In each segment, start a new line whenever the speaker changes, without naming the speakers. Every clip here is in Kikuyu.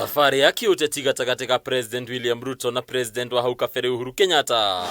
Thabarĩ ya kĩũteti gatagatĩ ka President William Ruto na President wa hau kabere Uhuru Kenyatta.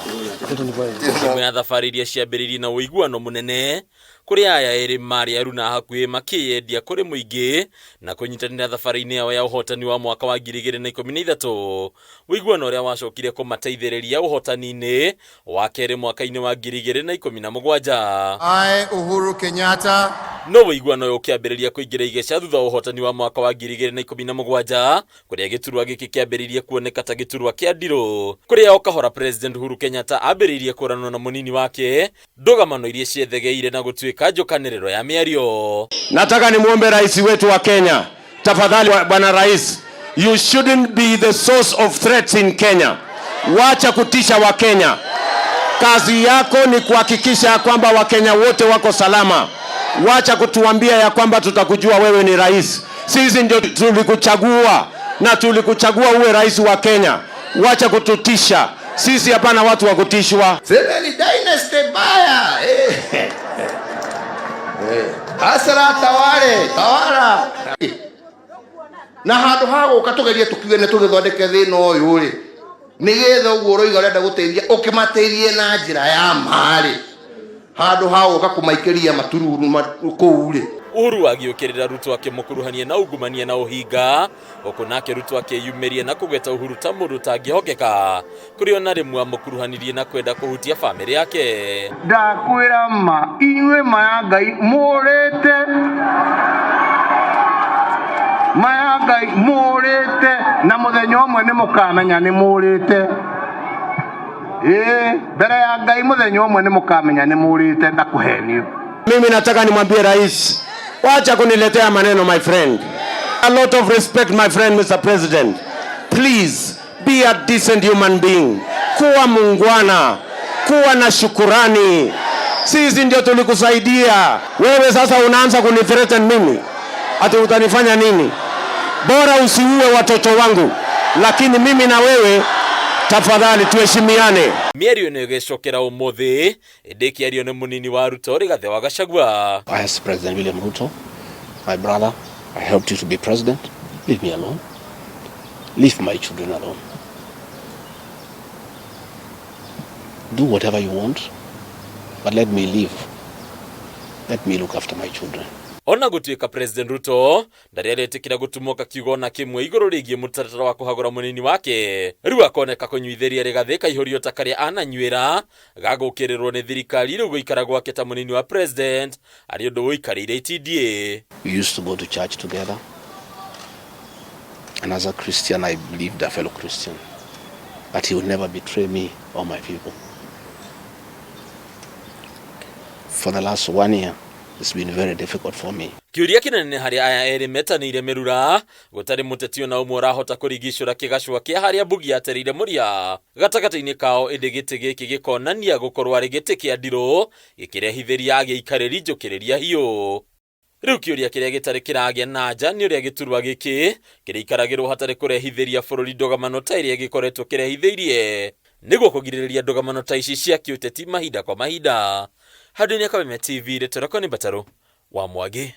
Ĩmwe ya thabarĩ iria ciambĩrĩirie na ũiguano mũnene kũrĩa aya erĩ marĩ aruna hakuhĩ makĩyendia kũrĩ mũingĩ na kũnyitanĩra thabarĩ-inĩ yao ya ũhotani wa mwaka wa 2013, ũiguano ũrĩa wacokire kũmateithĩrĩria ũhotani-inĩ wa kerĩ mwaka-inĩ wa 2017.
I, Uhuru Kenyatta,
No ũiguano ũyũ ũkĩambĩrĩria kũingĩra igeca thutha wa ũhotani wa mwaka wa 2017, kũrĩa gĩturwa gĩkĩ kĩambĩrĩirie kuoneka ta gĩturwa kĩa ndirũ, kũrĩa o kahora President Uhuru Kenyatta ambĩrĩirie kũranwo na mũnini wake, ndũgamano iria ciethegeire na gũtuĩka njũkanĩrĩro ya mĩario.
Nataka nimwombe rais wetu wa Kenya, tafadhali bwana rais, you shouldn't be the source of threats in Kenya. Wacha kutisha Wakenya. Kazi yako ni kuhakikisha ya kwamba Wakenya wote wako salama. Wacha kutuambia ya kwamba tutakujua wewe ni rais. Sisi ndio tulikuchagua na tulikuchagua uwe rais wa Kenya. Wacha kututisha. Sisi hapana watu wa kutishwa.
Semeni dynasty baya. Hasara tawale, tawala. Na handũ ha gũka tũgerie tũkiuge nĩ tũgĩthondeke thĩna ũyũ rĩ, nĩgetha ũguo ũroiga ũrenda gũteithia ũkĩmateithie na njĩra ya ma rĩ, handũ ha gũka kũmaikĩria matururu kũu rĩ.
Uhuru agĩũkĩrĩra Ruto akĩmũkuruhania na ungumania na ũhinga, gũkũ nake Ruto akĩyumĩria na kũgweta Uhuru ta mũndũ ũtangĩhokeka, kũrĩa ona rĩmwe amũkuruhanirie na kwenda kũhutia bamĩrĩ yake.
Ndakwĩra ma, inyuĩ ma ya Ngai mũrĩte, ma ya Ngai mũrĩte, na mũthenya ũmwe nĩ mũkamenya nĩ mũrĩte. Ĩĩ, mbere ya Ngai mũthenya ũmwe nĩ mũkamenya nĩ mũrĩte na kũhenio.
Mimi nataka nimwambie rais, wacha kuniletea maneno my friend. A lot of respect my friend Mr. President. Please be a decent human being. Kuwa muungwana, kuwa na shukurani. Sisi ndio tulikusaidia. Wewe sasa unaanza kunithreaten mimi. Ati utanifanya nini? Bora usiue watoto wangu, lakini mimi na wewe tafadhali tuheshimiane.
Mĩario ĩno ĩgĩcokera ũmũthĩ, ĩndĩ ĩkĩario nĩ mũnini wa Ruto Rigathĩ wa Gachagua.
I asked President William Ruto, my brother, I helped you to be president. Leave me alone. Leave my children alone. Do whatever you want, but let me live. Let me look after my children.
Ona gũtuĩka President Ruto ndarĩ aretĩkĩra gũtumũka kiugo ona kĩmwe igũrũ rĩgiĩ mũtaratara wa kũhagũra mũnini wake, rĩu akoneka kũnyuithĩria Rigathĩ kaihũrio ta karĩa ananyuĩra gagũkĩrĩrwo nĩ thirikari, rĩu gũikara gwake ta mũnini wa president arĩ ũndũ ũikarĩire itindiĩ.
We used to go to church together, and as a Christian I believed a fellow Christian that he would never betray me or my people. For the last 1 year, it's been very difficult for me.
Kĩũria kĩnene nĩ harĩa aya erĩ metanĩire mĩrura, gũtarĩ mũteti ona ũmwe ũrahota kũrigicũra kĩgacũa kĩa harĩa Mbugi yatereire mũria gatagatĩ-inĩ kao, ĩndĩ gĩtĩ gĩkĩ gĩkonania gũkorwo arĩ gĩtĩ kĩa ndirũ gĩkĩrehithĩria agĩikarĩri njũkĩrĩria hiũ. Rĩu kĩũria kĩrĩa gĩtarĩ kĩragĩa na anja nĩ ũrĩa gĩturwa gĩkĩ kĩrĩikaragĩrwo hatarĩ kũrehithĩria bũrũri ndũgamano ta ĩrĩa gĩkoretwo kĩrehithĩirie, nĩguo kũgirĩrĩria ndũgamano ta ici cia kĩũteti mahinda kwa mahinda. Handũ-inĩ ya Kameme TV, rĩtwa rĩakwa nĩ Mbatarũ wa Mwangi.